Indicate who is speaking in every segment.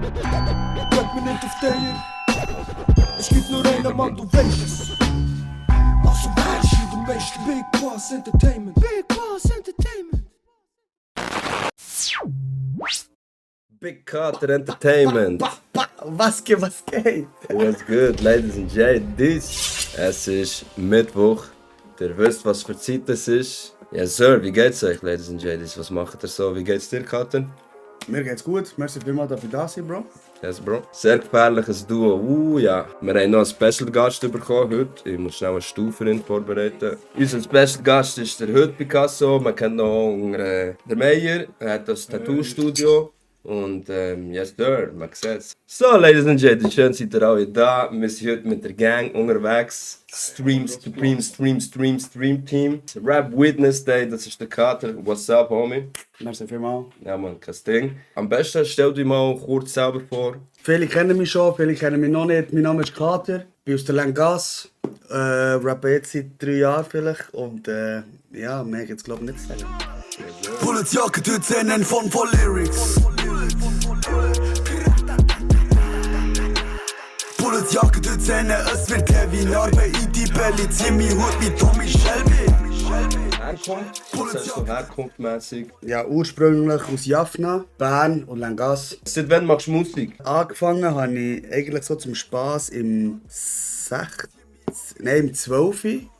Speaker 1: Bleib mir nicht auf dir. Es gibt nur einen Mann, du weißt es. Also weißt du, du weißt Big Boss Entertainment. Big Boss Entertainment.
Speaker 2: Big Carter Entertainment.
Speaker 3: Was geht?
Speaker 2: What's good, ladies and gents? Es ist Mittwoch. Ihr wisst, was für Zeit es ist. Ja, Sir, wie geht's euch, ladies and gents? Was macht ihr so? Wie geht's dir, Carter?
Speaker 3: Mir geht's gut. Merci vielmals, dass wir da sind, Bro.
Speaker 2: Yes, Bro. Sehr gefährliches Duo. Ja. Wir haben noch einen Special Gast bekommen heute. Ich muss schnell eine Stufe vorbereiten. Unser Special Gast ist der Hood Picasso. Man kennt noch unter der Meyer. Er hat das Tattoo-Studio. Und yes, sir, man sieht's. So, ladies and gentlemen, schön seid ihr alle da. Wir sind heute mit der Gang unterwegs. Stream Team. Rap Witness Day, das ist der Kater. What's up, homie?
Speaker 3: Merci vielmals.
Speaker 2: Ja, man, kein Ding. Am besten stell dich mal kurz selber vor.
Speaker 3: Viele kennen mich schon, viele kennen mich noch nicht. Mein Name ist Kater, bin aus der Langas. Rappe jetzt seit 3 Jahren vielleicht. Und ja, mehr geht's glaube ich nicht zu sagen.
Speaker 4: Bulletjacke, du Zähnen von voll Lyrics. Bulletjacke, du Zähne, es wird Kevin. Arbe in die Belly, zieh mich Hut wie Tommy Shelby.
Speaker 2: Herkunft? Was heißt so herkunftmässig?
Speaker 3: Ja, ursprünglich aus Jaffna, Bern und Langas.
Speaker 2: Seit wann machst du Musik?
Speaker 3: Angefangen habe ich eigentlich so zum Spass im 12.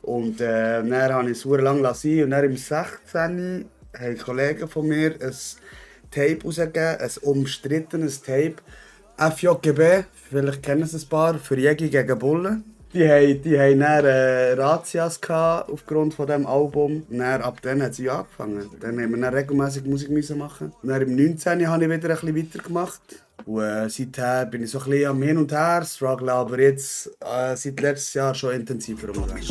Speaker 3: Und dann habe ich es sehr lange lassen. Und dann im 16. haben Kollegen von mir ein Tape rausgegeben, ein umstrittenes Tape. FJGB, vielleicht kennen es ein paar, für Jägi gegen Bullen. Die haben dann Razzias aufgrund von diesem Album. Und dann, ab dann hat sie angefangen. Dann haben wir dann regelmäßig Musik machen. Und dann im 19. habe ich wieder ein bisschen weitergemacht. Und seither bin ich so ein bisschen am Hin und Her, struggle aber jetzt seit letztes Jahr schon intensiver umgegangen.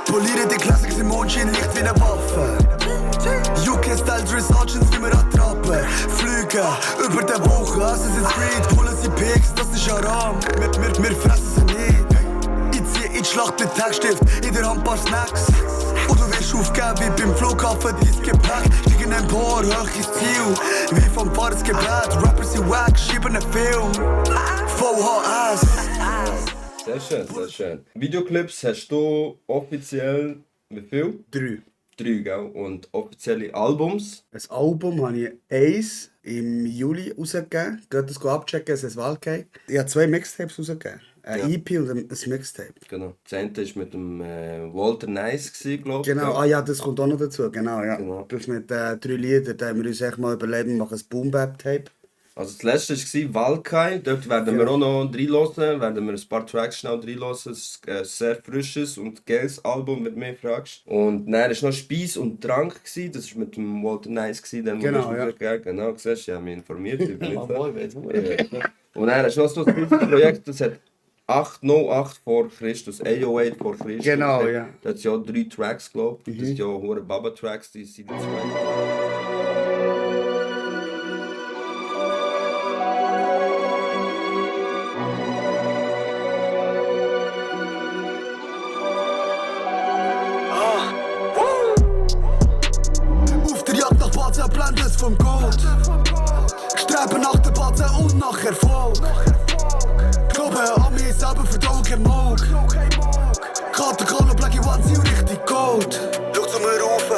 Speaker 4: Poliere die Classics im Mondschein, Licht wie eine Waffe. UK-Style Drill Sergeants, wie wir attrappen. Flüge über den Wochen, Assassin's Creed, pullen sie Pics, das ist Haram. Wir fressen sie nicht. Ich zieh in die Schlacht mit Textstift, in der Hand paar Snacks. Und du wirst aufgeben wie beim Flughafen, dein Gepäck. Steigen empor, hoch ins Ziel, wie vom Pfarrersgebet. Rappers sind wack, schieben einen Film. VHS.
Speaker 2: Sehr schön, sehr schön. Videoclips hast du offiziell wie viel?
Speaker 3: 3.
Speaker 2: 3, gell? Und offizielle Albums?
Speaker 3: Ein Album habe ich 1 im Juli rausgegeben. Geht das abchecken, es ist Wahlkei. Ich habe 2 Mixtapes rausgegeben. Ein EP und ein Mixtape.
Speaker 2: Genau. Das eine war mit dem Walter Nice, glaube ich.
Speaker 3: Genau, ja, das kommt auch noch dazu. Genau, ja.
Speaker 2: Genau.
Speaker 3: Das mit 3 Liedern, da haben wir uns echt mal überlegt, wir machen ein Boom-Bap-Tape.
Speaker 2: Also das letzte war Walkai, dort werden wir auch noch reinhören, werden wir ein paar Tracks schnell reinhören. Es ist ein sehr frisches und geiles Album, wenn du mich fragst. Und dann war noch Speis und Trank, das war mit dem Walter Nice, den
Speaker 3: genau, ja.
Speaker 2: Genau, siehst du, ich habe mich informiert. Und dann hast du noch so ein Projekt, das hat 808 vor Christus, 808 vor Christus.
Speaker 3: Genau, ja.
Speaker 2: Das hat ja 3 Tracks, glaube ich. Das sind ja hohe Baba-Tracks, die sind die 2.
Speaker 4: Blendet vom Gold. Streben nach der Batze und nach Erfolg. Glaube an mich selber für die Augen Moog. Karte, Kohle, Blackie, Onesie und richtig Gold. Schau zu mir rauf,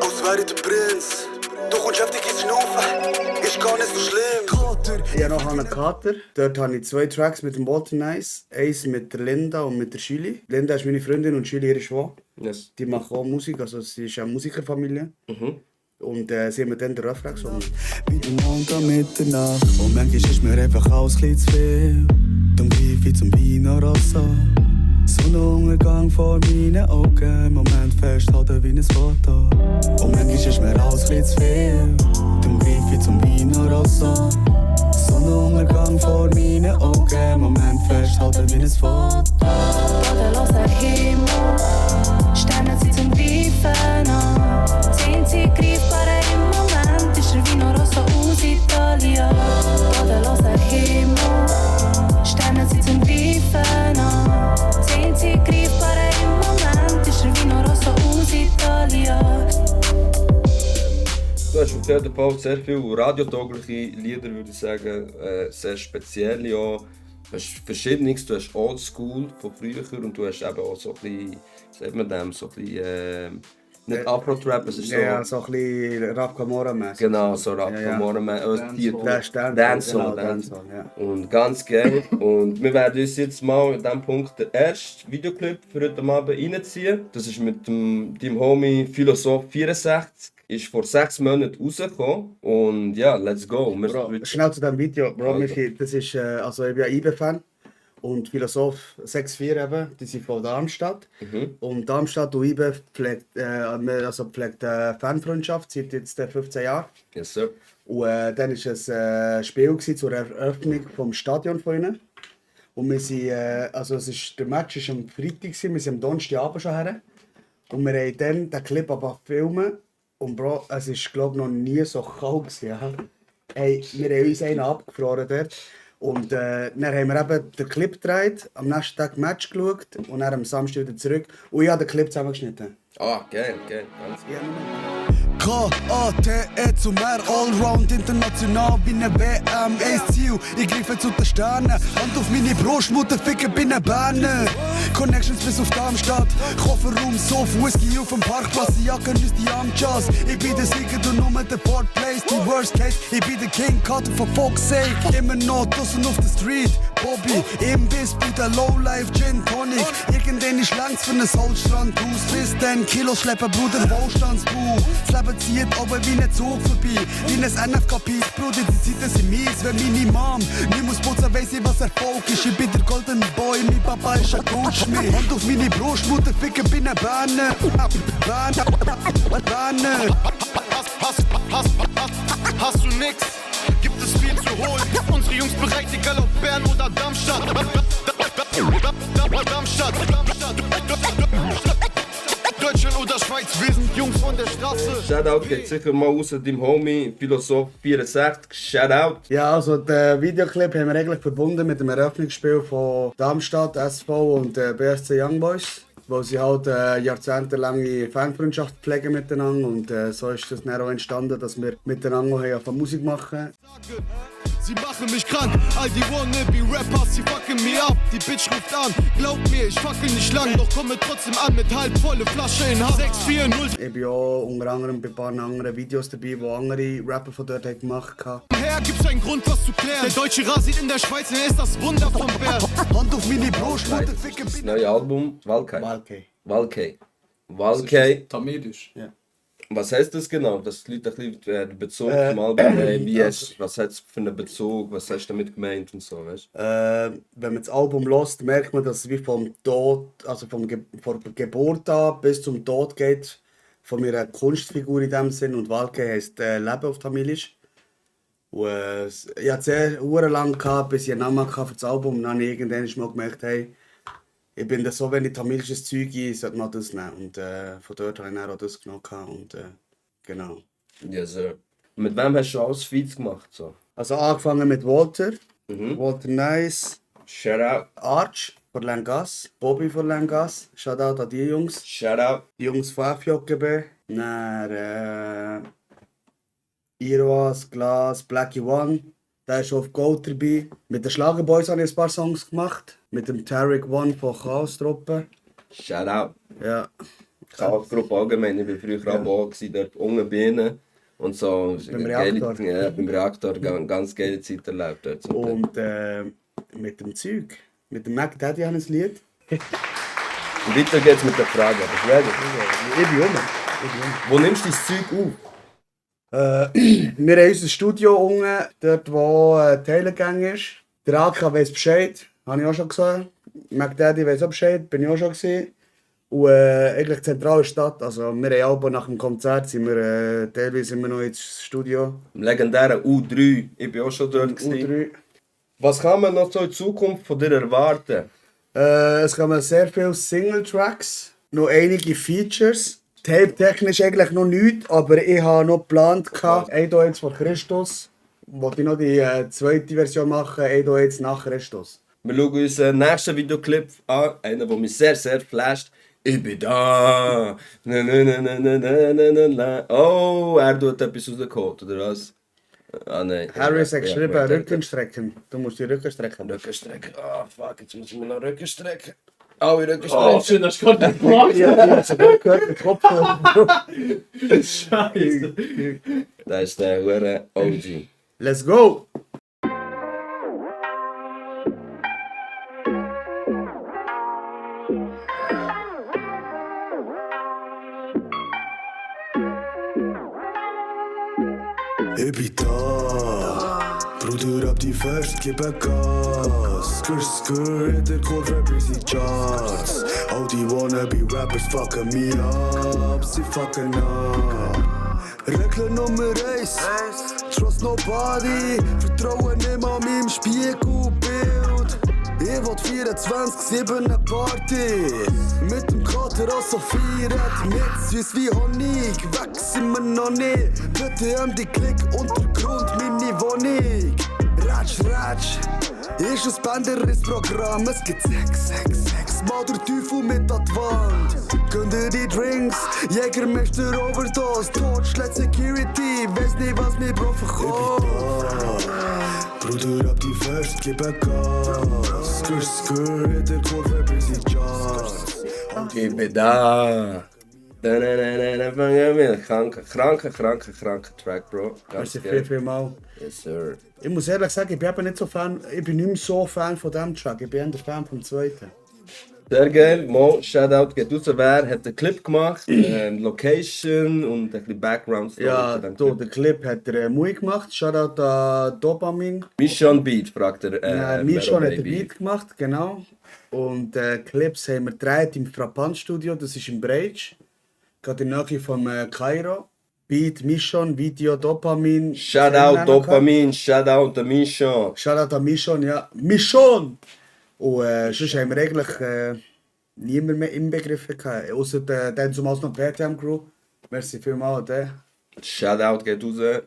Speaker 4: als wäre ich der Prinz. Du kommst heftig ins Schnaufen, ist gar nicht so schlimm. Kater.
Speaker 3: Ich habe noch einen Kater. Dort habe ich 2 Tracks mit dem Walter Nice. Eins mit der Linda und mit der Schüli. Linda ist meine Freundin und Schüli ihre Schwester.
Speaker 2: Yes.
Speaker 3: Die machen auch Musik, also sie ist eine Musikerfamilie. Und sie haben mir dann den Refrain gesungen.
Speaker 4: Wie der Mond an Mitternacht. Und manchmal ist mir einfach alles zu viel. Dann greif ich zum Vino Rosso. Sonnenuntergang vor meinen Augen. Moment festhalten wie ein Foto. Und manchmal ist mir alles zu viel. Dann greif ich zum Vino Rosso. Sonnenuntergang vor meinen Augen. Moment festhalten wie ein Foto.
Speaker 5: Bodenloser Himmel, Sterne sind zum Greifen an. Sehen sie greifbar im Moment, ist Vino Rosso aus Italien. Bodenloser Himmel, Sterne sind zum Greifen an. Sehen sie greifbar im Moment, ist Vino Rosso aus Italien.
Speaker 2: Du hast auf auf jeden Fall sehr viele radiotaugliche Lieder, würde ich sagen. Sehr spezielle auch. Du hast Verschiedenes, du hast Oldschool von früher und du hast eben auch so ein bisschen, wie sagt man dem, so ein bisschen, nicht Afro-Trap, es ist so...
Speaker 3: Ja, so ein bisschen Rap Camora-mäßig.
Speaker 2: Genau, so Rap Camora-mäßig.
Speaker 3: Dancehall, ja.
Speaker 2: Und ganz geil. Und wir werden uns jetzt mal an diesem Punkt den ersten Videoclip für heute Abend reinziehen. Das ist mit deinem Homie Philosoph 64. Ist vor 6 Monaten rausgekommen. Und ja, let's go.
Speaker 3: Bro, schnell zu diesem Video. Bro, das ist, also ich bin ein IBE-Fan. Und Philosoph 64 eben, die sind von Darmstadt. Und Darmstadt und IBE pflegt Fanfreundschaft seit jetzt 15 Jahren.
Speaker 2: Yes, sir.
Speaker 3: Und dann war es ein Spiel zur Eröffnung des Stadions von ihnen. Und wir sind, der Match war am Freitag, wir sind am Donnerstagabend schon her. Und wir haben dann den Clip aber filmen. Und Bro, es war glaube ich noch nie so kalt gewesen, ja. Hey, wir haben uns einen abgefroren dort. Und dann haben wir eben den Clip gedreht, am nächsten Tag Match geschaut und dann am Samstag wieder zurück. Und ich habe den Clip zusammengeschnitten.
Speaker 2: Ah, geil, geil. Ganz geil.
Speaker 4: K-A-T-E zum R, Allround, international, bin ne WM, Ace-Ziel, ich greife zu den Sternen, Hand auf meine Brust, Mutter ficken, bin ne Berner, Connections bis auf Darmstadt, Kofferraum, Sofa, Whisky auf dem Parkplatz, die Jacke ist die Amjas, ich bin der Sieger, du nur der Fourth Place, die Worst Case, ich bin der King, Karte for fuck's sake, immer noch draussen auf der Street, Bobby, im Biss, der Lowlife, Gin Tonic, irgendwann ist längst für ne Salzstrand, bis dann Kilos schleppen, Bruder, Wohlstandsbuch, das Leben zieht aber wie ein Zug vorbei, wie ein NFK-Piece, Bruder, die Zeiten sind mies, wenn meine Mom nie muss putzen, weiss ich, was Erfolg ist, ich bin der Golden Boy, mein Papa ist ein Goldschmied, Hand auf meine Brust, Mutter ficken, bin ein Berner, Berner.
Speaker 6: Hast du nix? Gibt es viel zu holen? Unsere Jungs bereit, egal ob Bern oder Darmstadt. Deutschland oder Schweiz, wir sind Jungs von der Straße.
Speaker 2: Shoutout geht sicher mal raus deinem Homie Philosoph 64. Shoutout.
Speaker 3: Ja, also den Videoclip haben wir eigentlich verbunden mit dem Eröffnungsspiel von Darmstadt, SV und BSC Young Boys. Weil sie halt jahrzehntelange Fanfreundschaft pflegen miteinander und so ist das dann auch entstanden, dass wir miteinander anfangen Musik machen.
Speaker 6: Sie machen mich krank, all die Wannabe-Rappers, sie fucken mir ab. Die Bitch ruft an, glaub mir, ich fackel nicht lang, doch komme trotzdem an mit halb volle Flasche in Hand. 640.
Speaker 3: Ich bin auch unter anderem bei ein paar anderen Videos dabei, die andere Rapper von dort haben gemacht haben.
Speaker 6: Her gibt's einen Grund, was zu klären. Der deutsche Rasit in der Schweiz, er ist das Wunder vom Bär. Hand auf meine Brust, Mutter ficken.
Speaker 2: Das neue Album Valkei.
Speaker 3: Valkei.
Speaker 2: Valkei.
Speaker 7: Tamilisch.
Speaker 3: Ja.
Speaker 2: Was heißt das genau? Das die Leute ein bisschen den Bezug zum Album haben. Was hat es für einen Bezug? Was hast du damit gemeint und so, weißt?
Speaker 3: Wenn man das Album hört, merkt man, dass es wie vom Tod, also von der Geburt an bis zum Tod geht, von meiner Kunstfigur in dem Sinn. Und Valkei heisst Leben auf Tamilisch. Und, ich hatte es sehr lang gehabt, bis ich einen Namen hatte für das Album. Und dann habe ich irgendwann mal gemerkt, hey, ich bin so, wenn ich tamilisches Zeug ein, sollte man das nehmen. Und von dort habe ich dann auch das genommen. Und genau.
Speaker 2: Ja, Sir. Mit wem hast du alles Feeds gemacht? So?
Speaker 3: Also angefangen mit Walter, Walter Nice,
Speaker 2: Shoutout.
Speaker 3: Arch von Langas, Bobby von Langas, Shoutout an die Jungs.
Speaker 2: Shoutout.
Speaker 3: Die Jungs von FJGB. Dann Iroas, Glas, Blackie One. Der ist auf Gold dabei. Mit den Schlagerboys habe ich ein paar Songs gemacht. Mit dem Tarek One von Chaos-Truppe.
Speaker 2: Shoutout.
Speaker 3: Ja.
Speaker 2: Chaos-Gruppe allgemein. Ich war früher auch dort unten bei ihnen. Und so.
Speaker 3: Beim Reaktor.
Speaker 2: Ja, beim Reaktor. Ganz geile Zeit erlebt dort.
Speaker 3: Und mit dem Zeug. Mit dem Mac Daddy habe ich ein Lied.
Speaker 2: Und weiter geht's mit der Frage. Bist du ready?
Speaker 3: Ich bin um.
Speaker 2: Wo nimmst du das Zeug auf?
Speaker 3: Wir haben unser Studio unten, dort wo Teilgang ist. Der AK weiss Bescheid, habe ich auch schon gesagt. Mac Daddy weiss auch Bescheid, bin ich auch schon gesehen. Und eigentlich zentrale Stadt, also wir haben auch nach dem Konzert sind wir teilweise immer noch ins Studio.
Speaker 2: Im legendären U3. Ich bin auch schon dort.
Speaker 3: U3.
Speaker 2: Was kann man noch so in Zukunft von dir erwarten?
Speaker 3: Es kommen sehr viele Single-Tracks, noch einige Features. Tape-technisch eigentlich noch nichts, aber ich habe noch geplant, Eido jetzt vor Christus. Wollte ich noch die zweite Version machen, Eido jetzt nach Christus.
Speaker 2: Wir schauen uns den nächsten Videoclip an, einer, der mich sehr, sehr flasht. Ich bin da. Na, na, na, na, na, na, na, na, na. Oh, er tut etwas rausgeholt, oder was? Ah, nein.
Speaker 3: Harris hat geschrieben,
Speaker 2: ja,
Speaker 3: Rückenstrecken. Du musst die Rücken strecken.
Speaker 2: Rückenstrecken. Ah, fuck, jetzt muss ich mir noch Rücken strecken. Alle Rücken
Speaker 7: Oh,
Speaker 2: strecken.
Speaker 7: schön, dass du gerade nicht gemacht
Speaker 3: Ja, ich habe gehört, mit Kopf.
Speaker 7: Scheiße.
Speaker 2: Das ist der hure OG.
Speaker 3: Let's go!
Speaker 4: Ich bin da, Bruder, ab die Fest, gib ein Gas. Skur, in der Kurve bis in die Charts. All die wannabe-Rappers fucken me up, sie fucken up. Regel Nummer 1, trust nobody. Vertraue nicht an meinem Spiegelbild. Ich will 24/7 eine Party. Mit dem Kater also feiert. Mit süß wie Honig, weg sind wir noch nicht. PTM, die Klick, Untergrund, meine Wohnung. Ratsch, ist ein Bänderriss-Programm. Es gibt Sex, mal der Teufel mit an die Wand. Gönn dir die Drinks, Jägermeister Overdose, Torchlight Security, weiss nicht, was mir Bro verkommt. Bruder, ab die Fest, gib ein Gas. Skur, in der Kurve bis in die Charts.
Speaker 2: Ich bin da. Kranker Track, Bro. Ganz
Speaker 3: Merci
Speaker 2: geil.
Speaker 3: viel mal.
Speaker 2: Yes, sir.
Speaker 3: Ich muss ehrlich sagen, ich bin eben nicht so Fan, ich bin nicht mehr so Fan von diesem Track. Ich bin eher Fan vom zweiten.
Speaker 2: Sehr geil. Mo, Shoutout geht raus. Wer hat den Clip gemacht? Location und ein bisschen Background Story
Speaker 3: Ja,
Speaker 2: zu dem
Speaker 3: da,
Speaker 2: Clip.
Speaker 3: den Clip hat der Mui gemacht. Shoutout an Dopamin.
Speaker 2: Mission Beat, fragt er.
Speaker 3: Michon hat
Speaker 2: Mero
Speaker 3: den
Speaker 2: Baby.
Speaker 3: Beat gemacht, genau. Und Clips haben wir gedreht im Frappant Studio, das ist in Breitsch. Gerade in der Nähe vom Kairo. Beat Michon, Video Dopamin.
Speaker 2: Shoutout Dopamin, Shoutout an Mission.
Speaker 3: Shoutout an Michon, ja. Michon! Und sonst haben wir eigentlich niemand mehr inbegriffen gehabt. Außer den zumal noch PTM Crew. Merci vielmals an den.
Speaker 2: Shoutout geht raus.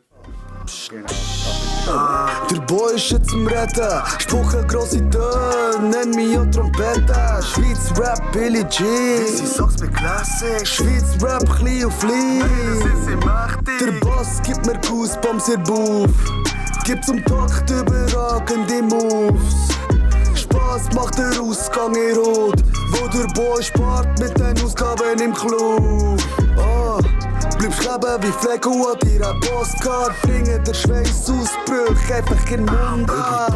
Speaker 4: Der Boy ist jetzt am Retten, Sprüche grosse Töne, nenn mich auch Trompete. Schweiz Rap, Billy G. Sie sagt's mit Classic. Schweiz Rap, klein auf klein. Der Boss gibt mir Goosebumps in Buff. Gibt zum Takt überragende Moves. Spaß macht der Ausgang in Rot, wo der Boy spart mit den Ausgaben im Club. Bleibst leben wie Flecken an deiner Postkarte. Bringen der Schweißausbrüche einfach in den Mund an.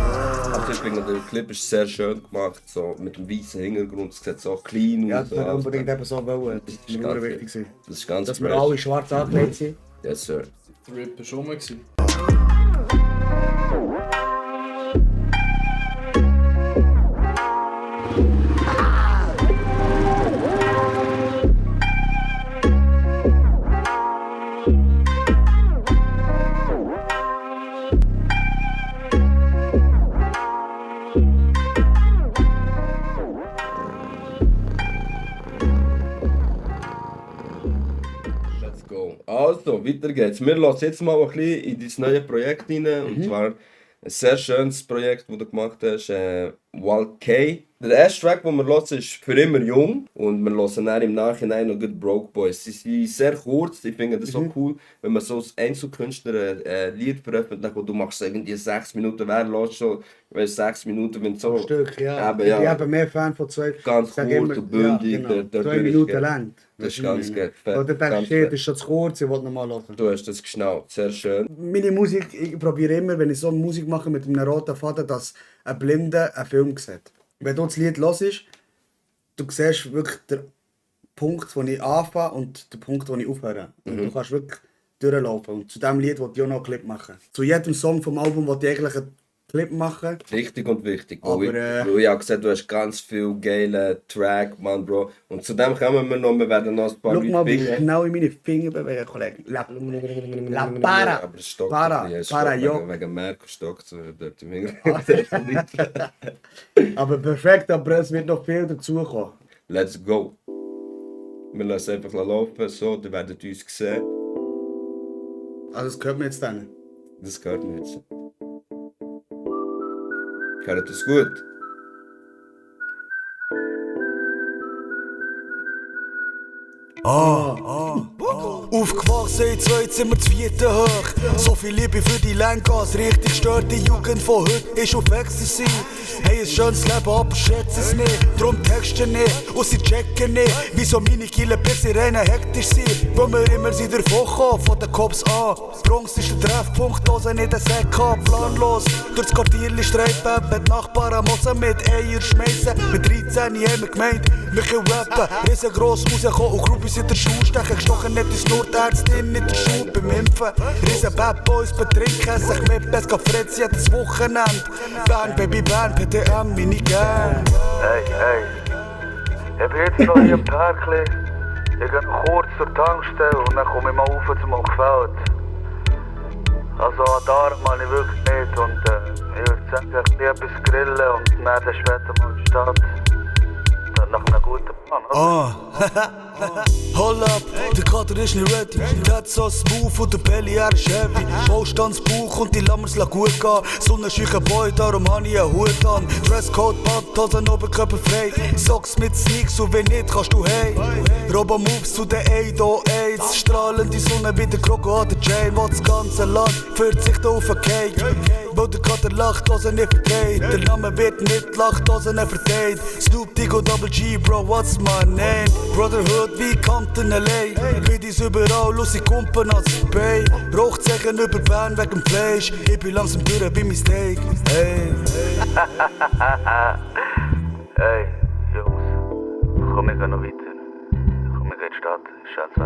Speaker 2: Also ich finde, der Clip ist sehr schön gemacht, so mit dem weißen Hintergrund. Es sieht so clean
Speaker 3: Ja,
Speaker 2: aus.
Speaker 3: das wir unbedingt eben so wollen. Das ist mir
Speaker 2: ganz
Speaker 3: nur wichtig.
Speaker 2: Das ist ganz
Speaker 3: Dass wir
Speaker 2: fresh.
Speaker 3: alle schwarz angelegt sind.
Speaker 2: Yes, sir.
Speaker 7: Der Rip war schon mal.
Speaker 2: Let's go. Also, weiter geht's. Wir lassen jetzt mal ein bisschen in dein neue Projekt rein. Und zwar ein sehr schönes Projekt, das du gemacht hast. Walt K. Der erste Track, den wir hören, ist «Für immer jung». Und wir hören dann im Nachhinein noch «Good Broke Boys». Sie sind sehr kurz. Ich finde das so cool, wenn man so als Einzelkünstler ein Lied veröffentlicht und du machst irgendwie 6 Minuten. Wer lässt schon 6 Minuten, wenn so...
Speaker 3: Stück, ja.
Speaker 2: Eben,
Speaker 3: Ich
Speaker 2: ja.
Speaker 3: bin eben mehr Fan von zwei.
Speaker 2: Ganz
Speaker 3: ich sag
Speaker 2: kurz
Speaker 3: immer,
Speaker 2: und bündig,
Speaker 3: Ja, genau.
Speaker 2: der
Speaker 3: 2
Speaker 2: durch
Speaker 3: Minuten
Speaker 2: geht.
Speaker 3: lang.
Speaker 2: Das ist ganz geil.
Speaker 3: Oder denkst
Speaker 2: Ganz
Speaker 3: du, das
Speaker 2: fett.
Speaker 3: ist schon zu kurz, ich wollte nochmal hören.
Speaker 2: Du hast das geschnallt. Sehr schön.
Speaker 3: Meine Musik, ich probiere immer, wenn ich so Musik mache mit einem roten Faden, dass ein Blinder einen Film sieht. Wenn du das Lied hörst, du siehst wirklich den Punkt, wo ich anfange und den Punkt, wo ich aufhöre. Und du kannst wirklich durchlaufen. Und zu diesem Lied wollte ich auch noch einen Clip machen. Zu jedem Song vom Album wollte ich eigentlich einen Clip machen.
Speaker 2: Richtig und wichtig.
Speaker 3: Aber,
Speaker 2: Weil ich habe gesehen, du hast ganz viel geile Track, Mann, Bro. Und zu dem kommen wir noch. Wir werden noch ein paar
Speaker 3: Schau mal, wie ich
Speaker 2: finden.
Speaker 3: genau in meine Finger bewege, Kollege. La para.
Speaker 2: Aber es stockt
Speaker 3: Para,
Speaker 2: ein bisschen. Es
Speaker 3: para,
Speaker 2: stockt
Speaker 3: jo.
Speaker 2: wegen Merkel stockt es dort im Hintergrund.
Speaker 3: Aber perfekt, aber es wird noch viel dazukommen.
Speaker 2: Let's go. Wir lassen einfach laufen, so, ihr werdet uns sehen.
Speaker 3: Also das gehört mir jetzt dann.
Speaker 2: Das gehört mir jetzt. Gehört das gut?
Speaker 4: Aufgewachsen in 2 Zimmer, 4. hoch. So viel Liebe für die Lenkas, richtig stört die Jugend von heute ist auf Ecstasy. Hey, ein schönes Leben, aber schätze es nicht. Drum texten nicht und sie checken nicht, wieso meine Killer bis in Rennen hektisch sind. Weil wir immer sie davon kommen, von den Cops an. Bronx ist der Treffpunkt, Hose nicht ein Sack ab. Planlos, durchs Quartierli streiten, mit Nachbarn Mosen mit Eier schmeißen. Mit 13 haben wir gemeint, wir können rappen. Riesengross rauskommen und Groupies in der Schuhe stechen. Gestochen nicht ins Nur, die Ärztin nicht der Schuh beim Impfen. Riesen Bad Boys betrinken sich mit Pesca Fritz jedes Wochenende. Bern, Baby Bern, PTM, meine Gang.
Speaker 8: Hey, ich bin jetzt noch hier im Parkli. Ich gehe noch kurz zur Tankstelle und dann komme ich mal rauf zum Hochfeld. Also an der Arm habe ich wirklich nicht und ich würde sagen, ich will etwas grillen und dann später mal in die Stadt. Dann nach einem guten Plan,
Speaker 4: Hold up, der Kater ist nicht ready. Der hat so smooth und der Belly, er ist heavy. Baustandsbauch und die Lammers lassen gut gehen. Sonnenscheuche Boy, darum habe ich einen Hut an. Dresscode, Badhosen, Oberkörper frei. Socks mit Sneaks und wenn nicht, kannst du hey. Robo-Moves zu den 808s. Strahlende Sonne wie der Kroko an der Chain. Wo das ganze Land verzichtet auf ein Cake. Weil der Kater lacht, was er nicht verteilt. Der Name wird nicht lacht, was er nicht verteilt. Snoop Diggo Double G, Bro, what's my name? Brotherhood wie Kanten allein. Biddies überall, los ich Kumpen als Bay. Rauchzeichen über Bern wegen dem Fleisch. Ich bin langsam durch bei mein Steak. Hey.
Speaker 8: Hey, Jungs, komm, ich geh noch weiter. Komm, ich geh in die Stadt, schönes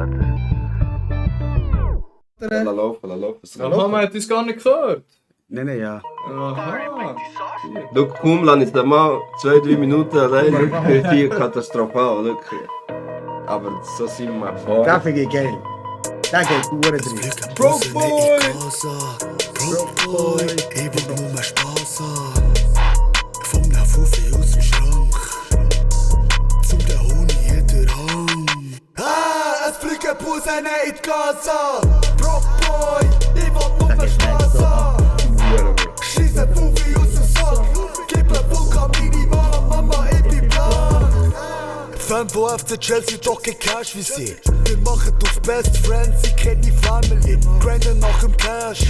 Speaker 8: Wetter.
Speaker 2: Lass laufen.
Speaker 7: Ja, Mama hat uns gar nicht gehört.
Speaker 3: Nein, ja.
Speaker 7: Aha.
Speaker 2: Schau, komm, lass uns da mal 2-3 Minuten allein. Wirklich hier katastrophal, wirklich. Aber so sind wir vor.
Speaker 3: Das finde ich geil. Das geht gut drin.
Speaker 4: Broke Boy! Broke Boy, ich will nur mehr Spaß haben. Vom Fuffi aus dem Schrank zum der Honig in der Hand. Es fliegen Busen in die Gaza. Broke Boy, ich will nur mehr Spaß haben. Schieße Fuffi aus dem Sack. Gib ein Vulkan Mama, ich bin blank. Fan von FC Chelsea, doch kein Cash wie sie. Wir machen auf Best Friends, sie kennen die Family. Grinden nach dem Cash,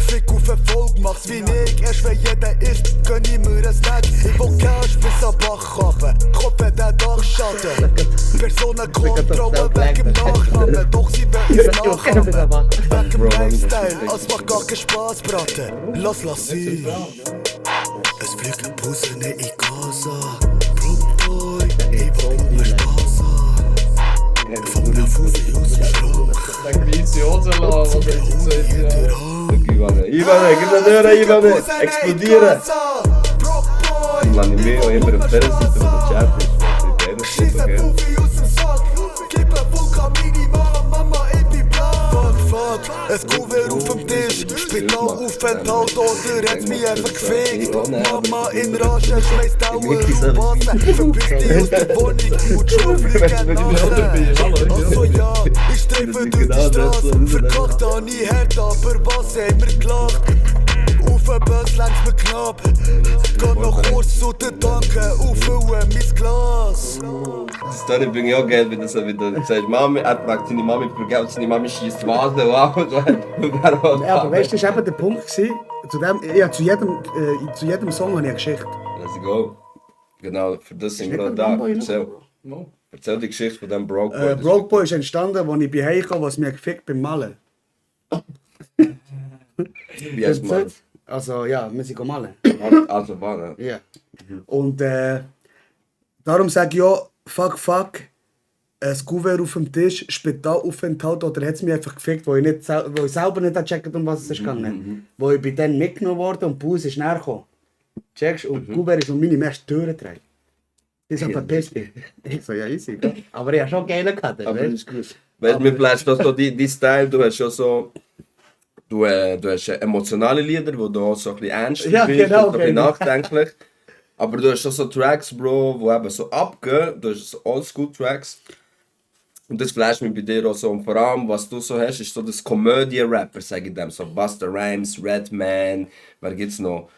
Speaker 4: Fick auf Erfolg, mach's wie ich. Erst wenn jeder isst, gönn ich mir ein Snack. Ich will Cash bis am Bach runter, Kopf hat den Dachschatten. Personenkontrolle wegen dem Nachnamen, doch sie wollen uns nachahmen. Wegen dem Lifestyle, es macht gar keinen Spaß, Braten. Lass sie. Es fliegen Busen in Gaza. Broke Boy, ich will nur Spaß haben. Vom der Fuffi aus dem Schrank.
Speaker 7: Der Grisi Osela, was er gesagt hat.
Speaker 2: Ivane, gib mir Döre, Ivane! Explodieren! Lass nicht mehr, immer auf der Seite, wo der Chat ist. Das ist okay.
Speaker 4: Es Kuvert auf dem Tisch, Spitalaufenthalt oder hat's mich einfach gefickt. Mama in Rage schmeißt Dauer und Wasser, verpiss dich aus der Wohnung und schon fliegen nachher. Also ja, ich treffe durch die Straße, verkackt an die Herd, aber was haben wir gelacht? Auf den Bus längst mir knapp, geh noch kurz zu den Tanken, auffüllen mein Glas.
Speaker 2: Die Story bringt ja auch Geld, wenn du so wieder sagst, Mami, er fragt seine Mami für Geld, seine Mami schießt Vasen, wow,
Speaker 3: Ja, aber weißt du, das war eben der Punkt. Zu jedem Song habe ich eine Geschichte.
Speaker 2: Let's go. Genau, für das sind wir auch da. Erzähl die Geschichte von dem Broke Boy.
Speaker 3: Broke Boy ist entstanden, als ich bei Hause kam, was mir gefickt beim Malen.
Speaker 2: Wie heißt man?
Speaker 3: Also ja, wir sind malen.
Speaker 2: Also war, ne?
Speaker 3: Ja. Und darum sage ich ja, fuck, ein Kuvert auf dem Tisch, Spitalaufenthalt, oder hat es mich einfach gefickt, wo ich selber nicht gecheckt habe, um was es ist gegangen. Wo ich bin dann mitgenommen worden und die Pause ist näher gekommen. Checkst? Und Kuvert ist um meine meiste Türen getragen. Das ist auf der Piste. Ich so, ja easy. Aber ich habe schon geile gehabt.
Speaker 2: Aber das ist gut. Weißt du, mir bleibt das so dein Style, du hast schon so... Du hast emotionale Lieder, wo du auch so ein bisschen ernst bist,
Speaker 3: genau,
Speaker 2: und so ein bisschen nachdenklich. Aber du hast auch so Tracks, Bro, die eben so abgehen. Du hast so Oldschool-Tracks. Und das flasht mich bei dir auch so. Und vor allem, was du so hast, ist so das Komödie-Rapper, sage ich dem. So Busta Rhymes, Redman, wer gibt's noch?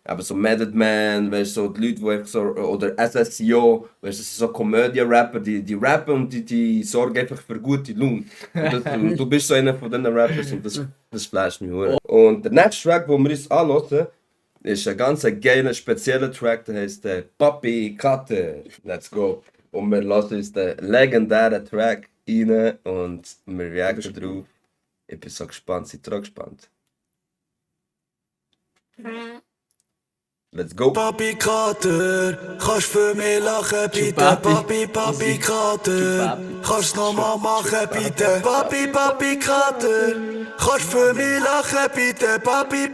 Speaker 2: aber so Method Man, weißt du, so die Leute, die einfach so, oder SSIO, weißt du, das sind so Komödien-Rapper, die rappen und die sorgen einfach für gute Laune. Und du bist so einer von diesen Rappers und das flasht mich hure. Und der nächste Track, den wir uns anhören, ist ein ganz geiler, spezieller Track, der heißt Papi Cutter. Let's go. Und wir lassen uns den legendären Track rein und wir reagieren drauf. Ich bin so gespannt, seid ihr auch gespannt? Let's go!
Speaker 4: Papi Kater, kannst für mich lachen bitte? Papi Kater, kannst nochmal machen bitte? Papi Kater, kannst für mich lachen bitte? Papi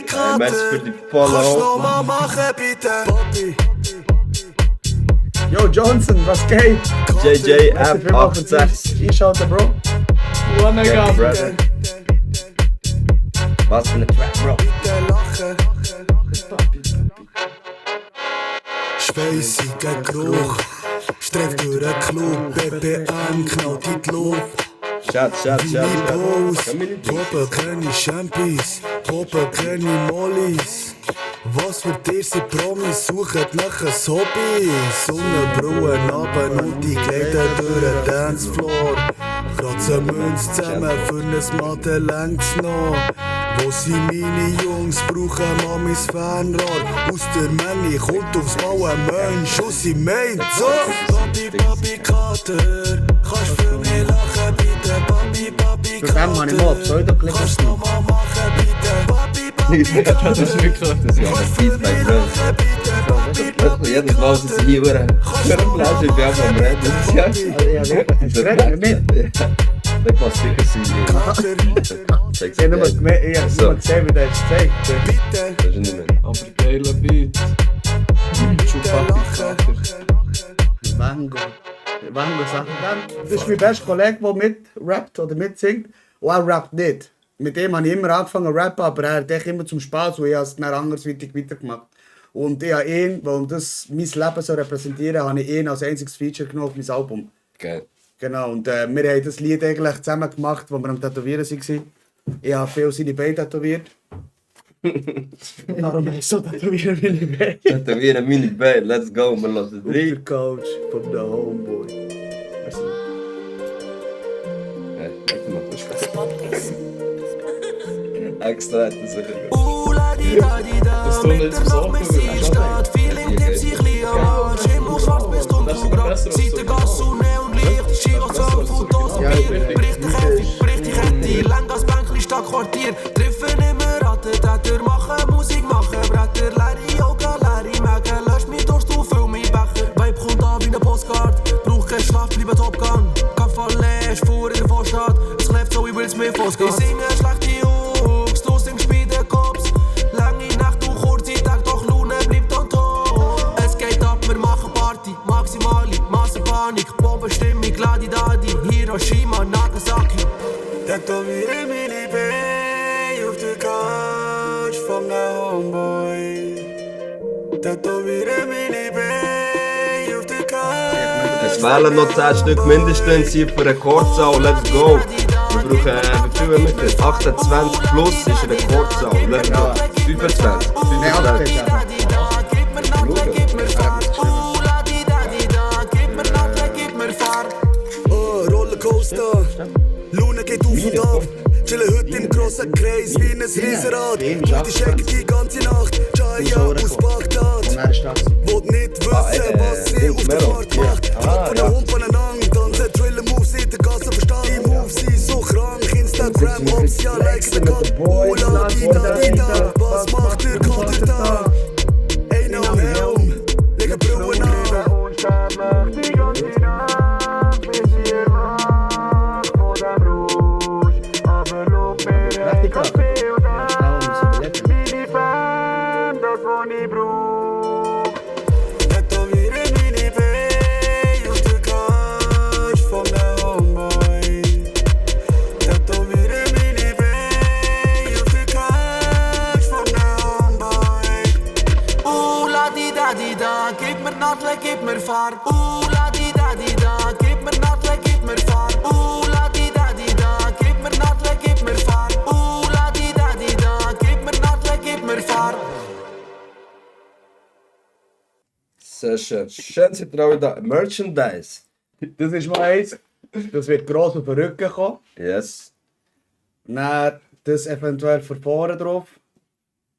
Speaker 4: Kater,
Speaker 2: merci für die Follow.
Speaker 4: kannst nochmal machen bitte? Papi.
Speaker 3: Yo Johnson, was geht?
Speaker 2: JJ
Speaker 3: Merci vielmals für
Speaker 2: F86.
Speaker 3: Einschalten, Bro.
Speaker 7: One
Speaker 2: Gang,
Speaker 7: again.
Speaker 2: brother. Was für ein Track, Bro.
Speaker 4: Speisiger Geruch, streift durch den Club, BPM knallt in die Luft.
Speaker 2: Schatz.
Speaker 4: Poppen keine Champions, Poppen keine Mollis. Was für dir sind Promis, suchen nach ein Hobby. Sonnenbrille runter und die gleiten durch den Dancefloor. Kratzen Münz zusammen für ein Mathe längt's noch. Wo sind meine Jungs, brauchen Mamis Fernrohr. Aus der Menge kommt aufs Mal ein Mensch und sie meint so. Papi Kater, kannst für mich lachen bitte? Papi
Speaker 3: Für wen habe ich mal Pseudo-Clip
Speaker 4: kannst nochmal machen bitte?
Speaker 7: Das ist wirklich.
Speaker 2: Das ist ja ein Peace by Friends. Jedes Mal sind sie hier hure Flash, ich bin auch am Reden. Das ist ja...
Speaker 3: Ja, wirklich. Hast du redet mit?
Speaker 2: Das muss sicher sein.
Speaker 3: Ich habe nur gesehen, wie der es zeigt.
Speaker 2: Das ist nicht mehr.
Speaker 7: Aber geiler Beat. Chupapi Kater.
Speaker 3: Wango Sachen. Das ist mein bester Kollege, der mitrappt oder mitsingt. Und er rappt nicht. Mit dem habe ich immer angefangen zu rappen, aber er hat immer zum Spaß und ich habe es dann andersweitig weitergemacht. Und ich habe ihn, weil das mein Leben so repräsentieren, habe ich ihn als einziges Feature genommen auf mein Album.
Speaker 2: Geil.
Speaker 3: Genau, und wir haben das Lied eigentlich zusammen gemacht, als wir am Tätowieren waren. Ich habe viel seine Beine tätowiert. Darum heißt so Tätowieren meine Beine.
Speaker 2: Tätowieren meine Beine, let's go, wir lassen
Speaker 3: Und
Speaker 2: drei.
Speaker 3: der Coach von der Homeboy.
Speaker 2: Extra hat er sich
Speaker 7: Das tun jetzt so Sachen wie
Speaker 4: Feeling nimmt sich ein am Arsch. Immer schwarz bis dunkelgrau. Seite Gas und Neonlicht. Chiro 12 und Dosen Bier. Bricht die Kette, Lengasbänkli statt Quartier. Treffen immer Attentäter, machen Musik, machen Bretter. Leere Yoga, leere Mägen. Lass mich durch, du füll mich Becher. Vibe kommt an wie eine Postcard. Brauch keinen Schlaf, bleibe Top Gun. Kaffee, Spur in der Vorstadt. Es klebt so wie Will Smith Oscar. Ich singe schlechte Hooks, du singst bei den Cops. Lange Nacht und kurze Tag, doch Lune bleibt on top. Es geht ab, wir machen Party, maximale Massenpanik. Bombenstimmung, Ladi-Dadi, Hiroshima, Nagasaki. Tätowiere meine Beine auf der Couch von der Homeboy. Tätowiere meine Beine auf der Couch.
Speaker 2: Es fehlen noch 10 Stück mindestens hier für Rekordzahl, let's go! Wir brauchen, wie viel haben wir denn? 28 plus ist Rekordzahl, let's go! 25, 25.
Speaker 4: Oh, Rollercoaster, Lune geht auf und ab. Chillen heute im grossen Kreis wie ein Riesenrad. Leute checken die ganze Nacht, Jaya aus Bagdad. Wollt nicht wissen, was sie auf der Fahrt macht. Hat von einem Hund voneinander, tanzen Driller-Moves in der Gasse verstanden. Die Moves sind so krank, Instagram-Mops, ja, like the God. Oh, la-di-da-di-da, was macht der Kater da? Einer am Helm, legen Brühen an. Die ganze Nacht, bis ihr macht von dem Rouge. Aber schau mir ein Kaffee und meine Fan, das was ich brauch. Tätowiere meine Beine auf der Couch von der Homeboy. Tätowiere meine Beine auf der Couch von der Homeboy. La-di-da-di-da, gib mir Nadel, gib mir Farbe. La-di-da-di-da, gib mir Nadel, gib mir Farbe. La-di-da-di-da, gib mir Nadel, gib mir Farbe. La-di-da-di-da, gib mir Nadel, gib mir Farbe.
Speaker 2: Sehr schön. Schön seid ihr alle da. Merchandise.
Speaker 3: Das ist mal eins. Das wird gross auf den Rücken kommen.
Speaker 2: Yes.
Speaker 3: Dann das eventuell von vorne drauf.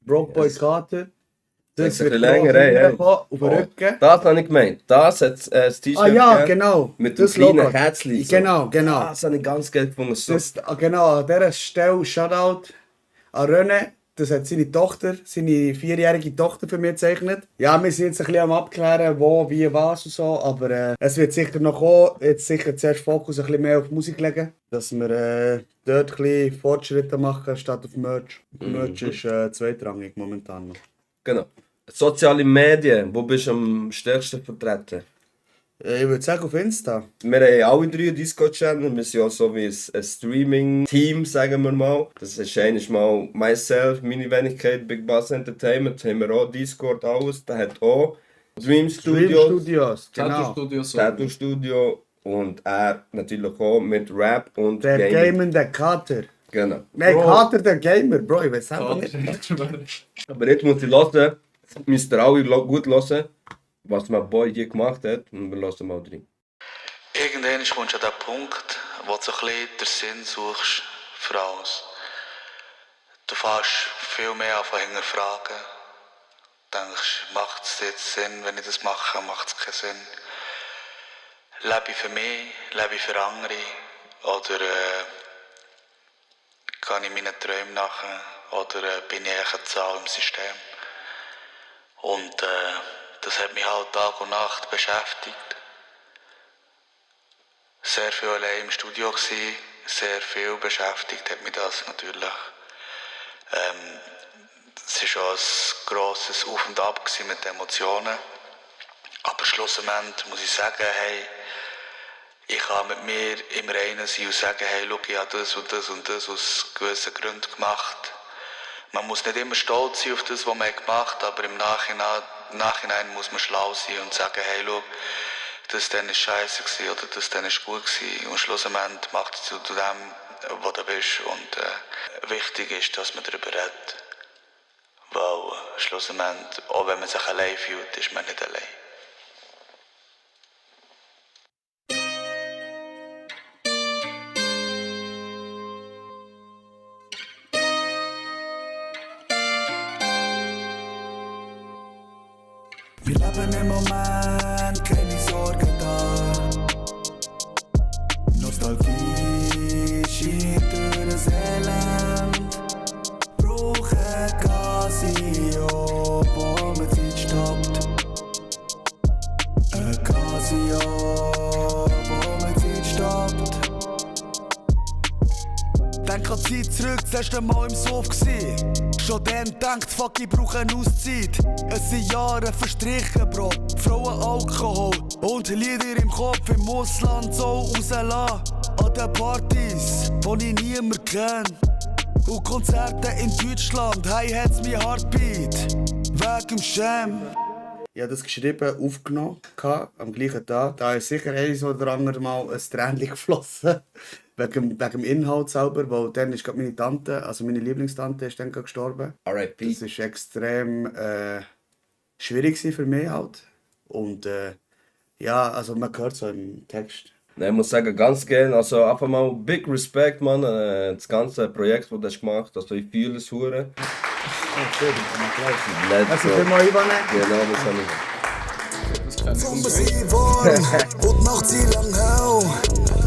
Speaker 3: Broke Boy Kater.
Speaker 2: Das ist ein
Speaker 3: wird
Speaker 2: bisschen länger,
Speaker 3: gross
Speaker 2: ey.
Speaker 3: hinkommen, auf den Rücken.
Speaker 2: Das habe ich gemeint. Das hat das T-Shirt
Speaker 3: Ah ja,
Speaker 2: gegeben,
Speaker 3: genau.
Speaker 2: mit dem
Speaker 3: das
Speaker 2: kleinen
Speaker 3: Logo.
Speaker 2: Kätzchen. So.
Speaker 3: Genau.
Speaker 2: Das habe ich ganz geil gefunden. So.
Speaker 3: Das, genau, an dieser Stelle Shoutout an René. Das hat seine Tochter, seine 4-jährige Tochter für mich gezeichnet. Ja, wir sind jetzt ein bisschen am Abklären, wo, wie, was und so. Aber es wird sicher noch kommen. Jetzt sicher zuerst Fokus ein bisschen mehr auf Musik legen. Dass wir dort ein bisschen Fortschritte machen, statt auf Merch. Merch ist zweitrangig momentan noch.
Speaker 2: Genau. Soziale Medien, wo bist du am stärksten vertreten?
Speaker 3: Ich würde sagen auf Insta.
Speaker 2: Wir haben alle 3 Discord-Channel. Wir sind auch so wie ein Streaming-Team, sagen wir mal. Das ist einmal myself, meine Wenigkeit, Big Bass Entertainment. Haben wir auch Discord, alles. Der hat auch Dream Studios,
Speaker 3: Studios, genau.
Speaker 7: Tattoo-Studio so.
Speaker 2: Tattoo Studio und er natürlich auch mit Rap und
Speaker 3: Der
Speaker 2: Gaming.
Speaker 3: Gamende Kater.
Speaker 2: Genau.
Speaker 3: Nein,
Speaker 7: Bro.
Speaker 3: Kater der Gamer, Bro, ich weiß einfach nicht.
Speaker 2: Aber jetzt muss ich hören, müsst ihr alle gut hören, was mein Boy hier gemacht hat. Und wir hören mal drin.
Speaker 9: Irgendwann kommst du an den Punkt, wo du so ein bisschen den Sinn suchst für alles. Du fährst viel mehr an von hinterfragen. Denkst, macht es jetzt Sinn, wenn ich das mache, macht es keinen Sinn. Lebe ich für mich, lebe ich für andere oder gehe ich meinen Träumen nach oder bin ich eigentlich eine Zahl im System. Und das hat mich halt Tag und Nacht beschäftigt. Sehr viel allein im Studio gsi, sehr viel beschäftigt hat mich das natürlich. Es war schon ein grosses Auf und Ab gsi mit den Emotionen. Aber schlussendlich muss ich sagen, hey, ich kann mit mir im Reinen sein und sagen, hey, schau, ich habe das und das und das aus gewissen Gründen gemacht. Man muss nicht immer stolz sein auf das, was man gemacht hat, aber im Nachhinein muss man schlau sein und sagen, hey, schau, das dann ist scheiße gewesen oder das dann ist gut gewesen. Und schlussendlich macht es zu dem, wo du bist. Und wichtig ist, dass man darüber redet. Weil schlussendlich, auch wenn man sich allein fühlt, ist man nicht allein.
Speaker 4: Wir leben im Moment, keine Sorgen da. Nostalgie schiebt durch das Elend. Brauche Casio, wo man Zeit stoppt. Ein Casio, wo man Zeit stoppt. Denk an die Zeit zurück, das erste Mal im Sof gsi. Schon dann denkt, fuck, ich brauche eine Auszeit. Es sind Jahre verstrichen, Bro. Frauen, Alkohol und Lieder im Kopf im Ausland so rauslassen. An den Partys, die ich niemand kenn. Und Konzerte in Deutschland, hey, hat's mein Heartbeat. Weg im Scham.
Speaker 3: Ich habe das geschrieben, aufgenommen, am gleichen Tag. Da ist sicher eins oder andere Mal ein Tränchen geflossen. wegen dem Inhalt selber, weil dann ist gerade meine Tante, also meine Lieblingstante, ist dann gerade gestorben.
Speaker 2: R.I.P.
Speaker 3: Das war extrem schwierig für mich halt. Und ja, also man hört so im Text.
Speaker 2: Ich muss sagen, ganz gerne, also einfach mal big Respect, Mann, das ganze Projekt, das du hast gemacht hast, also ich fühle es hure. Let's
Speaker 3: Also
Speaker 2: go.
Speaker 3: für mal Ivane.
Speaker 2: Genau, das habe ich.
Speaker 7: Das kann ich
Speaker 4: Sommer
Speaker 7: nicht.
Speaker 4: sind warm und die Nacht sind lang hell.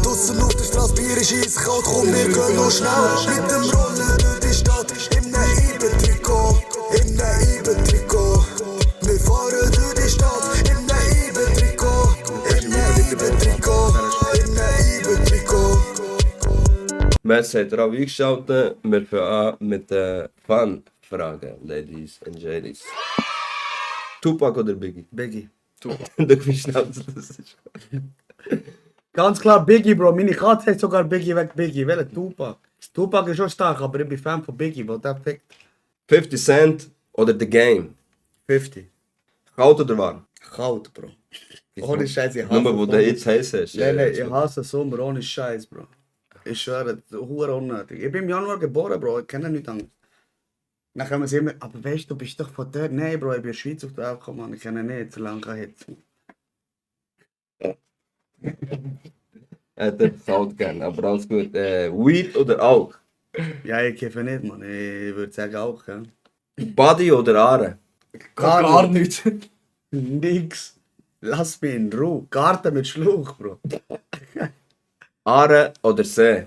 Speaker 4: Draussen auf der Straße, Bier ist eiskalt, komm, wir gehen noch schnell. Mit dem Rollen durch die Stadt, in einem Ibe-Trikot, in einem Ibe-Trikot. Wir fahren durch die Stadt, in einem Ibe-Trikot, in einem Ibe-Trikot, in einem Ibe-Trikot.
Speaker 2: Merci, habt ihr auch eingeschaltet. Wir fangen an mit den Fun-Fragen, Ladies and Ladies. Tupac oder Biggie?
Speaker 3: Biggie.
Speaker 2: Du wie schnell das ist.
Speaker 3: Ganz klar Biggie, Bro. Meine Katze heißt sogar Biggie weg Biggie. Welcher Tupac? Tupac ist schon stark, aber ich bin Fan von Biggie, weil der fickt.
Speaker 2: 50 Cent oder The Game?
Speaker 3: 50.
Speaker 2: Kalt oder warm?
Speaker 3: Kalt, Bro. Ohne Scheiß, ich hasse
Speaker 2: Nur, wo du jetzt heiß hast.
Speaker 3: Nein, nein, ich hasse Sommer ohne Scheiß, Bro. Ich schwöre, hure unnötig. Ich bin im Januar geboren, Bro. Ich kenne nichts anderes. Dann kommen sie immer, aber weißt du, bist doch von dort? Nein, Bro, ich bin in der Schweiz auf die Welt gekommen, ich kenne nicht, so lange kein Hit.
Speaker 2: Der kalt gerne, aber alles gut. Weed oder Alk?
Speaker 3: Ja, ich kiffe nicht, Mann. Ich würde sagen auch, gell?
Speaker 2: Buddy oder Aare?
Speaker 7: Gar nicht.
Speaker 3: Nix. Lass mich in Ruhe. Garten mit Schluch, Bro.
Speaker 2: Aare oder See?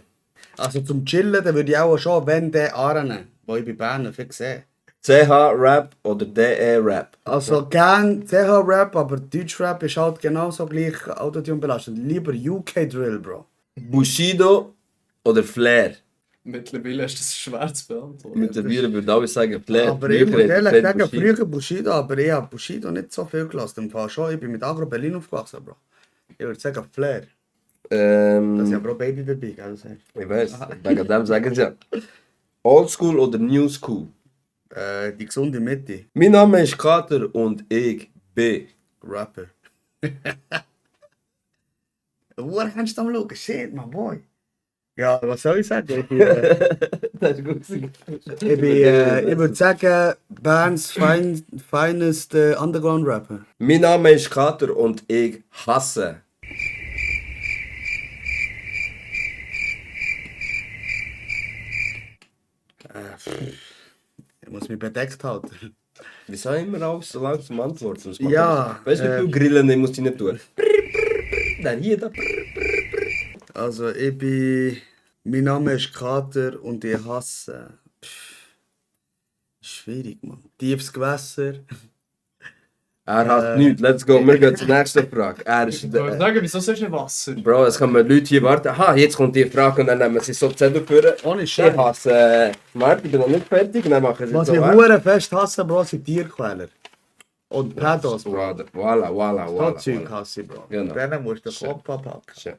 Speaker 3: Also zum Chillen, dann würde ich auch schon, wenn der Aare, wo ich bei Bern viel sehe.
Speaker 2: CH-Rap oder DE-Rap?
Speaker 3: Also gern CH-Rap, aber Deutsch-Rap ist halt genauso gleich Autotune belastet. Lieber UK-Drill, Bro.
Speaker 2: Bushido oder Flair?
Speaker 7: Mittlerweile ist das schwer zu beantworten.
Speaker 2: Mittlerweile würde ich sagen Flair.
Speaker 3: Aber ich muss ehrlich
Speaker 2: hat
Speaker 3: sagen,
Speaker 2: Bushido.
Speaker 3: früher Bushido, aber ich habe Bushido nicht so viel gelassen. Im Fall schon, ich bin mit Agro Berlin aufgewachsen, Bro. Ich würde sagen Flair. Da ist ja Bro Baby dabei, gell? Das heißt.
Speaker 2: Ich weiß, wegen dem sagen sie ja. Oldschool oder New School?
Speaker 3: Die gesunde Mitte.
Speaker 2: Mein Name ist Kater und ich bin.
Speaker 3: Rapper. Woher kannst du am schauen? Shit, my boy. Ja, was soll ich sagen? Ich würde sagen, Berns finest Underground-Rapper.
Speaker 2: Mein Name ist Kater und ich hasse.
Speaker 3: Ich muss mich bedeckt halten.
Speaker 2: Wieso immer alles so langsam antworten?
Speaker 3: Ja,
Speaker 2: Weißt du, wie viel Grillen ich muss die nicht tun? Dann hier, da.
Speaker 3: Also ich bin... Mein Name ist Kater und ich hasse... Schwierig, Mann. Tiefes Gewässer.
Speaker 2: Er hat nichts. Let's go. Wir gehen zur nächsten Frage. Er ist
Speaker 7: Ich wollte sagen, wieso sollst du Wasser?
Speaker 2: Bro, es kommen Leute hier warten. Aha, jetzt kommt die Frage und dann nehmen sie so Zettel für.
Speaker 3: Ohne
Speaker 2: Ich
Speaker 3: Scheiß.
Speaker 2: hasse... Warte, ich bin noch nicht fertig. Dann machen sie
Speaker 3: Was
Speaker 2: so
Speaker 3: ich
Speaker 2: weiter.
Speaker 3: hure fest hasse, Bro, sind Tierquäler. Und Pedos, Bro.
Speaker 2: Brother. Voilà.
Speaker 3: So Zeug hasse ich, Bro.
Speaker 2: Genau.
Speaker 3: Dann musst du den
Speaker 2: Schön.
Speaker 3: Kopf abhacken.
Speaker 2: Schön.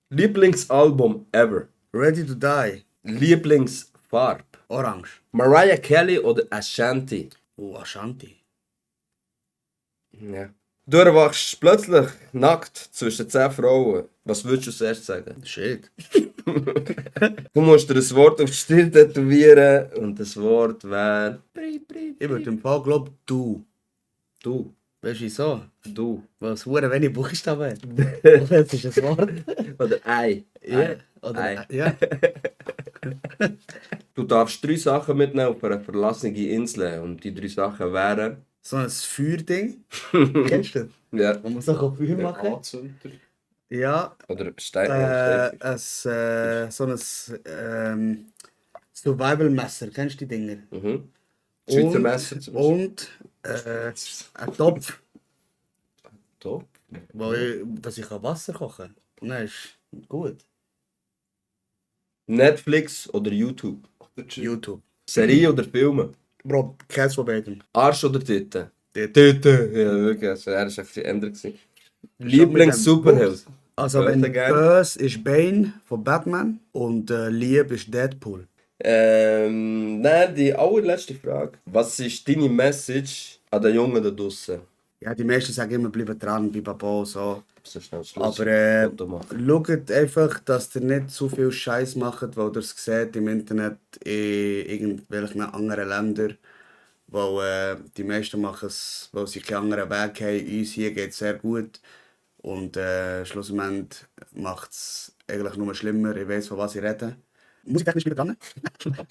Speaker 2: Lieblingsalbum ever.
Speaker 3: Ready to die.
Speaker 2: Lieblingsfarb.
Speaker 3: Orange.
Speaker 2: Mariah Carey oder Ashanti?
Speaker 3: Ashanti.
Speaker 2: Ja. Du erwachst plötzlich nackt zwischen 10 Frauen. Was würdest du zuerst sagen?
Speaker 3: Shit.
Speaker 2: Du musst dir ein Wort auf die Stirn tätowieren und das Wort wäre...
Speaker 3: Ich würde im Fall glauben, du.
Speaker 2: Du.
Speaker 3: Weißt du wieso?
Speaker 2: Du.
Speaker 3: Was hure wenig Buchstaben hat. Das ist ein Wort.
Speaker 2: Oder Ei.
Speaker 3: Ja. Oder,
Speaker 2: Ei.
Speaker 3: ja.
Speaker 2: Du darfst 3 Sachen mitnehmen auf einer verlassenen Insel. Und die 3 Sachen wären...
Speaker 3: So ein Feuerding. Kennst du das?
Speaker 2: Ja.
Speaker 3: Wo man so Feuer
Speaker 7: Der
Speaker 3: machen
Speaker 7: Anzünder.
Speaker 3: Ja.
Speaker 2: Oder Stein.
Speaker 3: So ein Survival-Messer. Kennst du die Dinger?
Speaker 2: Mhm. Schweizer Messer zum Beispiel.
Speaker 3: Und ein Topf,
Speaker 2: Top.
Speaker 3: dass ich Wasser kochen kann. Und dann ist gut.
Speaker 2: Netflix oder YouTube?
Speaker 3: YouTube.
Speaker 2: Serie oder Filme?
Speaker 3: Bro, keins von beiden.
Speaker 2: Arsch oder Titten?
Speaker 3: Titten.
Speaker 2: Ja, wirklich. Also, er war ein bisschen ändert. Lieblings-Superheld?
Speaker 3: Also wenn böse ist Bane von Batman und lieb ist Deadpool.
Speaker 2: Nein, die allerletzte Frage. Was ist deine Message an den Jungen da draussen?
Speaker 3: Ja, die meisten sagen immer, bleiben dran, bei Babo, so.
Speaker 2: So schnell Schluss.
Speaker 3: Aber
Speaker 2: Foto machen.
Speaker 3: schaut einfach, dass ihr nicht zu viel Scheiß macht, weil ihr es seht im Internet in irgendwelchen anderen Ländern. Weil die meisten machen es, weil sie keinen anderen Weg haben. Uns hier geht es sehr gut. Und schlussendlich macht es eigentlich nur schlimmer. Ich weiß, von was ich rede. Musiktechnisch bleibt dran.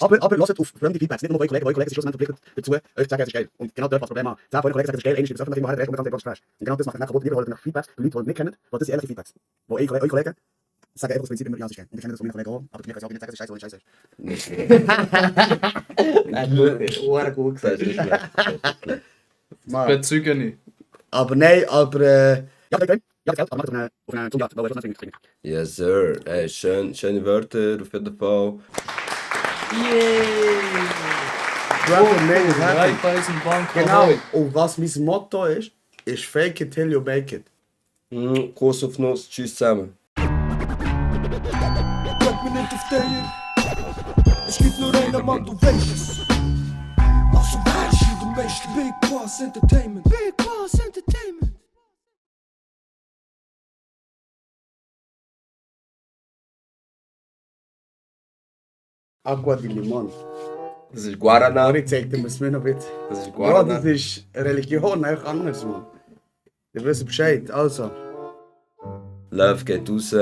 Speaker 3: aber hört auf fremde Feedbacks. Nicht nur eure Kollegen sind schlussendlich verpflichtet dazu, euch zu sagen, es ist geil. Und genau dort was das Problem haben. 10 von euren Kollegen sagen, es ist geil, einmal ist es öffentlich, nachher recht und dann Trash. Und genau das macht ihr kaputt. Ihr holt nach Feedbacks, die Leute, die es nicht kennen, weil das sind ehrliche Feedbacks. Wo eure Kollegen sagen einfach das Prinzip immer, ja, es ist geil. Und ich kenne das von meinen Kollegen auch, aber mir können sie auch nicht sagen, es ist scheiße, weil es scheiße ist. Nein, gut gesagt.
Speaker 7: Bezeuge nicht.
Speaker 3: Aber nein, ja, okay. Ja, das Geld, aber macht auf eine Zunge, weil es nicht findet.
Speaker 2: Yes, sir. Hey, schöne Wörter auf jeden Fall.
Speaker 7: Raiffeisenbank.
Speaker 3: Genau. Und was mein Motto ist fake it till you make it.
Speaker 2: Kuss auf Nuss. Tschüss zusammen.
Speaker 1: Werd mir nicht auf den. Es gibt nur einen Mann, du weißt es. Also weißt du, du meiste Big Boss Entertainment. Big Boss Entertainment.
Speaker 3: Agua de limón.
Speaker 2: Das ist Guarana.
Speaker 3: Ari zeigt mir es mir noch bitte.
Speaker 2: Das ist
Speaker 3: Ja,
Speaker 2: Guarana.
Speaker 3: das ist Religion, einfach anders. Mann. Ihr wisst Bescheid. Also,
Speaker 2: Love geht raus.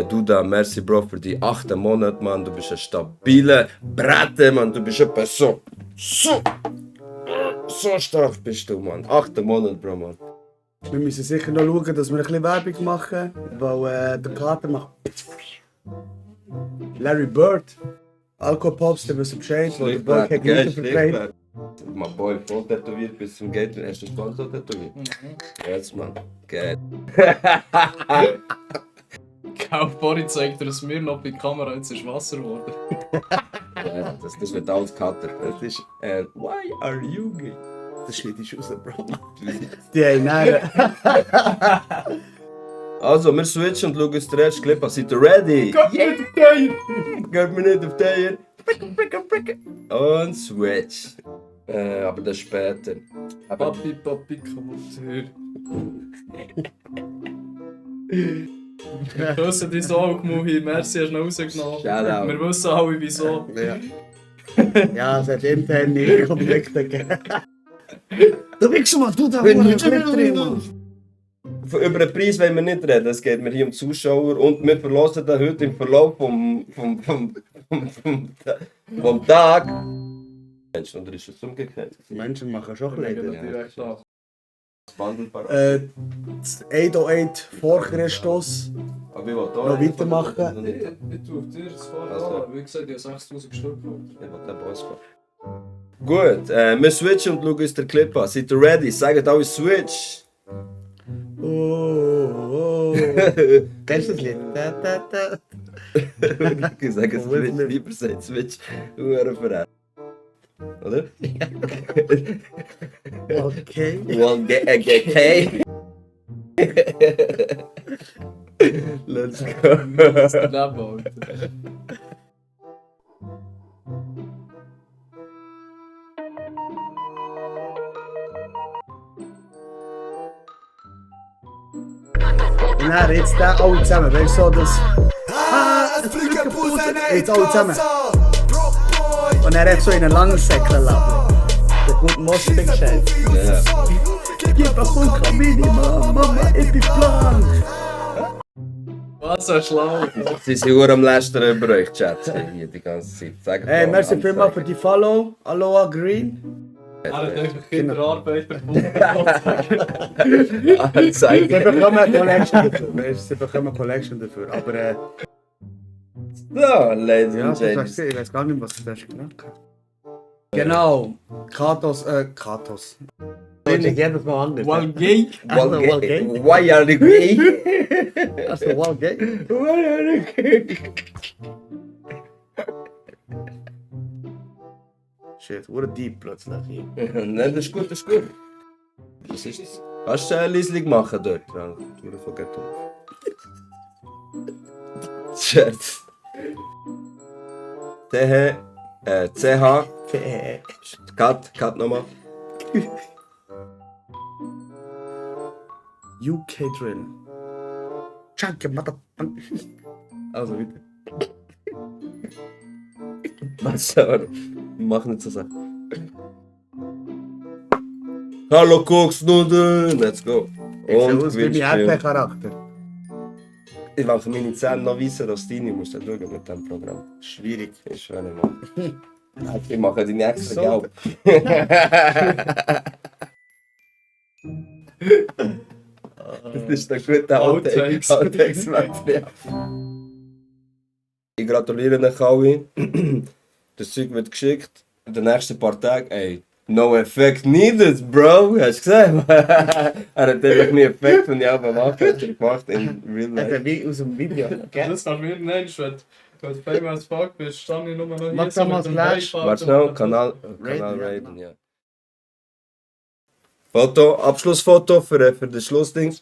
Speaker 2: Duda, merci Bro für die 8 Monate, Mann. Du bist ein stabiler Brette, Mann. Du bist etwa so stark bist du, Mann. 8 Monate, Bro, Mann.
Speaker 3: wir müssen sicher noch schauen, dass wir ein bisschen Werbung machen, weil der Kater macht. Larry Bird, Alkopops, der wisst Bescheid, wo der Boy kein Gluten verträgt.
Speaker 2: Mein Boy voll tätowiert bis zum Geld. Hast du das voll so tätowiert? Jetzt, Mann. Geil.
Speaker 7: Vorhin zeigt er es mir noch bei der Kamera, jetzt ist Wasser geworden.
Speaker 2: Ja, das wird alles Cutter. Das ist. And why are you gay?
Speaker 3: Das schneidest du raus, Bro. Die haben nachher.
Speaker 2: Also, wir switchen und schauen uns den ersten Clip an. Seid ihr ready?
Speaker 7: Geht mir nicht auf die Eier!
Speaker 2: Geht mir nicht auf die Eier. Und switch. Aber das später. Aber
Speaker 7: Papi, Kommentator. Wir wissen dein Auge, merci, hast du noch rausgenommen.
Speaker 2: Shoutout.
Speaker 7: Wir wissen alle wieso.
Speaker 3: Ja. Ja, es hat interne Konflikte gegeben. Du wichst mal, du da Clip drin, Mann.
Speaker 2: über den Preis wollen wir nicht reden. Es geht mir hier um die Zuschauer. Und wir verlassen den heute im Verlauf vom Tag. Menschen, oder ist es umgekehrt?
Speaker 3: Menschen machen schon Kleider.
Speaker 7: Direkt an.
Speaker 2: Bandelparat.
Speaker 3: 808 vor Christus.
Speaker 2: Aber ich will da
Speaker 3: noch weitermachen.
Speaker 7: Ich tue auf dir das Fahrrad an. Wie gesagt, ich habe 6000 Stück geholt.
Speaker 2: Ich will den Boss fahren. Gut, wir switchen und schauen uns den Clip an. Seid ihr ready? Sagt alle Switch!
Speaker 3: Oh. Kennst du das Lied?
Speaker 2: Ich sage es Switch, lieber sagt Switch. Hurenverein. Oder?
Speaker 3: Okay.
Speaker 2: Okay. Let's go.
Speaker 7: Das ist daneben, Alter.
Speaker 3: Und dann jetzt der alle zusammen, weißt du, so das.
Speaker 4: Es fliegt ein Bus,
Speaker 3: Jetzt alle zusammen. Und er hat so in einen langen Säckchen lassen. Der gute Mostig gescheit.
Speaker 2: Ja.
Speaker 3: Gib ein Funke Mama, ich bin blank.
Speaker 7: Was ein schlau.
Speaker 2: Sie sind nur am Lästern über euch, Chat. Hier die ganze Zeit. Sagt
Speaker 3: Hey,
Speaker 2: mal,
Speaker 3: merci vielmals für die Follow. Aloha Green.
Speaker 7: Er hat einfach Kinderarbeiter gefunden.
Speaker 3: Sie bekommen Collection dafür. Sie bekommen Collection dafür. Aber
Speaker 2: So, Ladies
Speaker 3: ja,
Speaker 2: and
Speaker 3: ich
Speaker 2: Gents.
Speaker 3: weiß gar nicht, was du das genannt hast. Genau. Katos. Ich jedes Mal anders.
Speaker 7: Well, gay.
Speaker 3: Also, well gay.
Speaker 2: Why are you gay?
Speaker 3: Also, well gay.
Speaker 2: Why are you gay?
Speaker 3: Shit, wurde deep plötzlich hier.
Speaker 2: Nein, das ist gut, das ist gut. Was ist das? Kannst du ein Liesling machen dort? Ja, du von geht auf. Scherz. CH. Cut nochmal.
Speaker 3: UK Drill. Chunky Motherfucker. Also bitte.
Speaker 2: Was aber? Mach nicht so Sachen. Hallo Koksnudeln, let's go. Und
Speaker 3: Und wie mein RP-Charakter.
Speaker 2: ich mache meine Zähne noch weißer als deine, musst du schauen mit diesem Programm.
Speaker 3: Schwierig.
Speaker 2: Ich schwöre mal. Ich mache deine extra
Speaker 3: So.
Speaker 2: gelb. Das ist der gute
Speaker 7: Outtakes.
Speaker 2: Outtakes-Material. Ich gratuliere euch alle. Das Zeug wird geschickt. In den nächsten paar Tagen, ey, no effect needed, bro. Hast du gesehen? Er hat einfach nie Effekt, wenn ich auch mache. Hat er gemacht in real life.
Speaker 3: Wie aus dem Video.
Speaker 7: Das kannst du mir nicht, wenn du famous as fuck bist, stand ich nur noch hier
Speaker 3: Mach
Speaker 7: so
Speaker 3: doch mal
Speaker 7: mit dem
Speaker 3: Flash.
Speaker 7: Beifahrer.
Speaker 2: Warte schnell, Kanal
Speaker 3: Raiden,
Speaker 2: Raiden, ja. Foto, Abschlussfoto für das Schlussding.